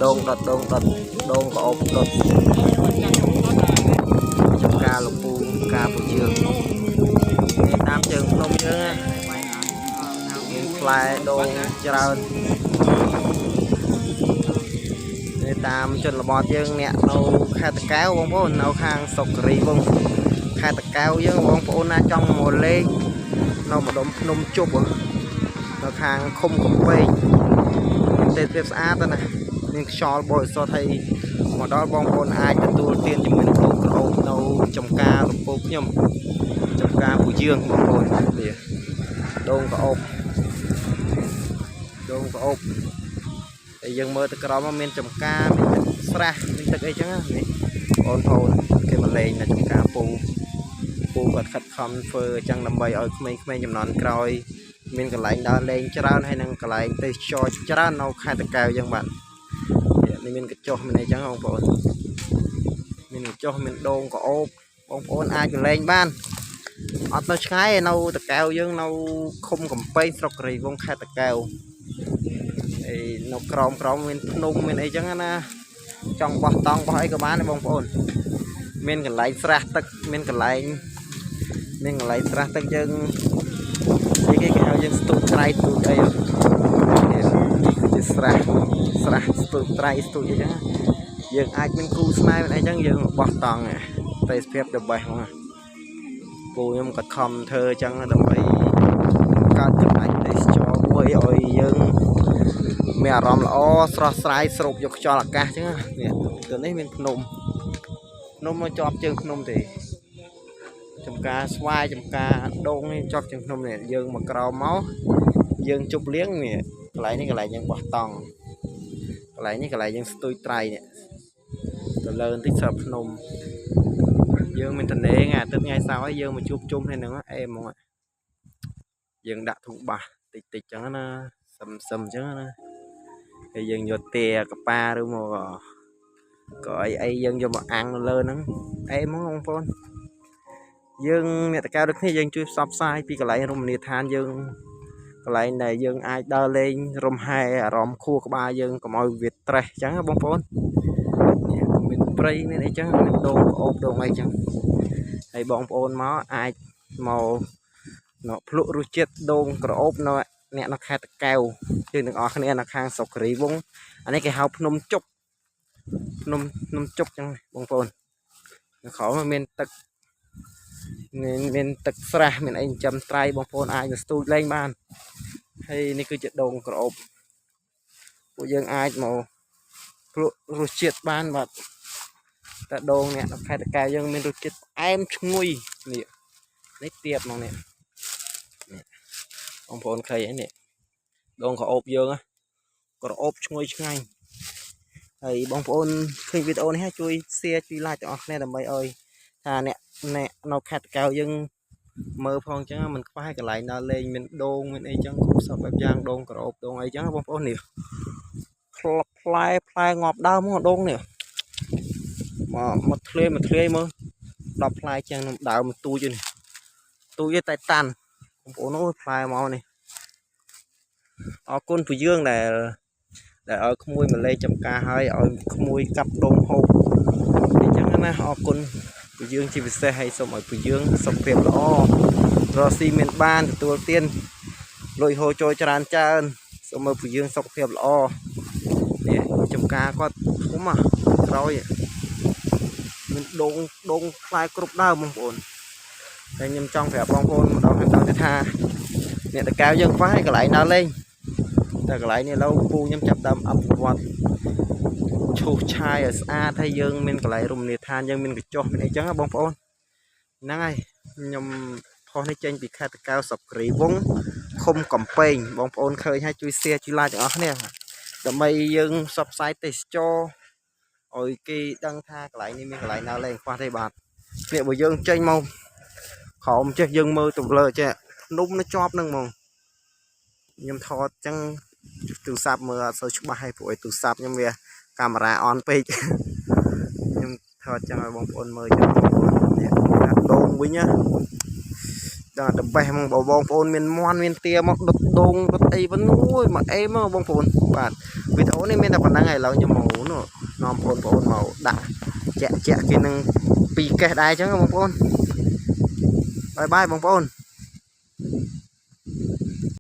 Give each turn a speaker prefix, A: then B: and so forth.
A: ដូងដុតដូងដុតដូងក្អូបដុតចំការលពូការពជឿងនេះតាមជើងភ្នំយើងណាមានផ្លែដូងច្រើននេះតាមជនបទយើងអ្នកនៅខេត្តតាកែវបងប្អូននៅខាងស្រុកគិរីវង្សខេត្តតាកែវយើងបងប្អូនណាចង់មកលេងនៅម្ដុំភ្នំជប់នៅខាងឃុំកំពែងមានទេសភាពស្អាតណាស់មានខ្យល់បរិសុទ្ធហើយមកដល់បងប្អូនអាចទទួលទានជាមួយនឹងដូងក្រអូបនៅចំការលំពូខ្ញុំចំការពូជឿងបងប្អូននេះដូងក្រអូបដូងក្រអូបហើយយើងមើលទៅក្រោមមកមានចំការមានទឹកស្រះមានទឹកអីចឹងណានេះបងប្អូនគេមកលេងនៅចំការពូពូគាត់ខិតខំធ្វើអញ្ចឹងដើម្បីឲ្យក្មេងៗចំនួនក្រោយ មានកន្លែងដើរលេងច្រើនហើយនឹងកន្លែងទេសចរច្រើននៅខេត្តតាកែវចឹងបាទនេះមានកញ្ចុះមានអីចឹងបងប្អូនមានកញ្ចុះមានដូងក្អូបបងប្អូនអាចទៅលេងបានអត់នៅឆ្ងាយទេនៅតាកែវយើងនៅឃុំកំពែងស្រុកគិរីវង្សខេត្តតាកែវហើយនៅក្រោមក្រោមមានភ្នំមានអីចឹងណាចង់បោះតង់បោះអីក៏បានដែរបងប្អូនមានកន្លែងស្រះទឹកមានកន្លែងមានកន្លែងស្រះទឹកយើង គេគេគេឲ្យយើងស្ទូចត្រីស្ទូចអីនេះគឺជាស្រះស្រះស្ទូចត្រីស្ទូចអីចឹងយើងអាចមានគូស្នេហ៍មានអីចឹងយើងបោះតង់ទេសភាព the best ហ្មងពូខ្ញុំក៏ខំធ្វើអញ្ចឹងដើម្បីកើតកន្លែងទេសចរមួយឲ្យយើងមានអារម្មណ៍ល្អស្រស់ស្រាយស្រូបយកខ្យល់អាកាសចឹងនេះទៅនេះមានភ្នំភ្នំមកជាប់ជើងភ្នំទេ ចំការស្វាយចំការដូងនេះជាប់ជាងភ្នំនេះយើងមកក្រោមមកយើងជប់លៀងនេះកន្លែងនេះកន្លែងយើងបោះតង់កន្លែងនេះកន្លែងយើងស្ទួយត្រីនេះទៅលើបន្តិចស្រាប់ភ្នំយើងមានតនេថ្ងៃអាទិត្យថ្ងៃសៅរ៍ហើយយើងមកជួបជុំគ្នាហ្នឹងអេហ្មងយើងដាក់ធូបាសតិចតិចចឹងណាសឹមសឹមចឹងណាហើយយើងយកទាកប៉ាឬមកក៏អីអីយើងយកមកអាំងនៅលើហ្នឹងអេហ្មងបងប្អូន យើងអ្នកតកែដូចគ្នាយើងជួយផ្សព្វផ្សាយពីកន្លែងរមណីយដ្ឋានយើងកន្លែងដែលយើងអាចដើរលេងរំហែអារម្មណ៍ខួរក្បាលយើងកុំឲ្យវាត្រេះអញ្ចឹងណាបងប្អូននេះមានព្រៃមានអីចឹងមានដូងក្អូបដូងអីចឹងហើយបងប្អូនមកអាចមកនៅភ្លក់រសជាតិដូងក្រអូបនៅអ្នកនៅខេត្តតាកែវយើងទាំងអស់គ្នានៅខាងស្រុកគិរីវង្សអានេះគេហៅភ្នំជុកភ្នំភ្នំជុកចឹងបងប្អូននៅក្រោមមានទឹក មានមានទឹកស្រះមានអីចិញ្ចឹមត្រីបងប្អូនអាចទៅស្ទូចលេងបានហើយនេះគឺជាដូងក្រអូបពួកយើងអាចមកភ្លក់រសជាតិបានបាទតែដូងអ្នកនៅខេត្តតាកែវយើងមានរសជាតិផ្អែមឈ្ងុយនេះនេះទៀបហ្មងនេះនេះបងប្អូនឃើញហើយនេះដូងក្រអូបយើងណាក្រអូបឈ្ងុយឆ្ងាញ់ហើយបងប្អូនឃើញវីដេអូនេះហើយជួយ share ជួយ like ទាំងអស់គ្នាដើម្បីឲ្យថាអ្នកអ្នកនៅខេត្តតាកែវយើង មើលផងអញ្ចឹងមិនខ្វះកន្លែងដើរលេងមានដូងមានអីចឹងគ្រប់សពបែបយ៉ាងដូងក្រអូបដូងអីចឹងបងប្អូននេះផ្លផ្លែផ្លែងាប់ដើមមកដូងនេះមកមកធ្លាយមកធ្លាយមើល10ផ្លែជាងនឹងដើមទូចនេះទូចទេតែតាន់បងប្អូនអើយផ្លែមកនេះអរគុណពូយើងដែលដែលឲ្យក្មួយមកលេងចំការហើយឲ្យក្មួយកាប់ដូងហូបអញ្ចឹងណាអរគុណពូយើងជាពិសេសហើយសូមឲ្យពូយើងសុខភាពល្អ រកស៊ីមានបានទទួលទានលុយហូរចូលច្រើនច្រើនសូមមើលពូយើងសុខភាពល្អនេះចំការគាត់ធំอ่ะក្រោយមានដូងដូងផ្លែគ្រប់ដើមបងប្អូនតែខ្ញុំចង់ប្រាប់បងប្អូនម្ដងហើយម្ដងទៀតថាអ្នកតកែវយើងខ្វះហើយកន្លែងដើរលេងតែកន្លែងនេះឥឡូវពូខ្ញុំចាប់ដើមអភិវឌ្ឍឈូសឆាយឲ្យស្អាតហើយយើងមានកន្លែងរមណីយដ្ឋានយើងមានកញ្ចុះមានអីចឹងណាបងប្អូនហ្នឹងហើយខ្ញុំ ផុសនេះចេញពីខេត្តតាកែវស្រុកគិរីវង្សឃុំកំពែងបងប្អូនឃើញហើយជួយ share ជួយ like ទាំងអស់គ្នាដើម្បីយើងផ្សព្វផ្សាយទេសចរឲ្យគេដឹងថាកន្លែងនេះមានកន្លែងដើរលេងខ្វះទេបាទនេះបើយើងចេញមកក្រោមចេះយើងមើលទៅលើចេះភ្នំនៅជាប់ហ្នឹងហ្មងខ្ញុំថតចឹងទូរស័ព្ទមើលអត់សូវច្បាស់ហើយព្រោះឯទូរស័ព្ទខ្ញុំវាកាមេរ៉ាអន់ពេក ខ្ញុំថតចឹងឲ្យបងប្អូនមើលចឹងបងប្អូននេះដាក់ដូងវិញណា ដល់ the best ហ្មងបងបងប្អូនមានមន់មានទាមកដុតដូងដុតអីប៉ុណ្ណូយមកអេមកបងប្អូនបាទវីដេអូនេះមានតែប៉ុណ្្នឹងហើយឥឡូវខ្ញុំមកនោះនាំបងប្អូនមកដាក់ជាក់ជាក់គេនឹងពីរកេះដែរអញ្ចឹងបងប្អូន bye bye បងប្អូន។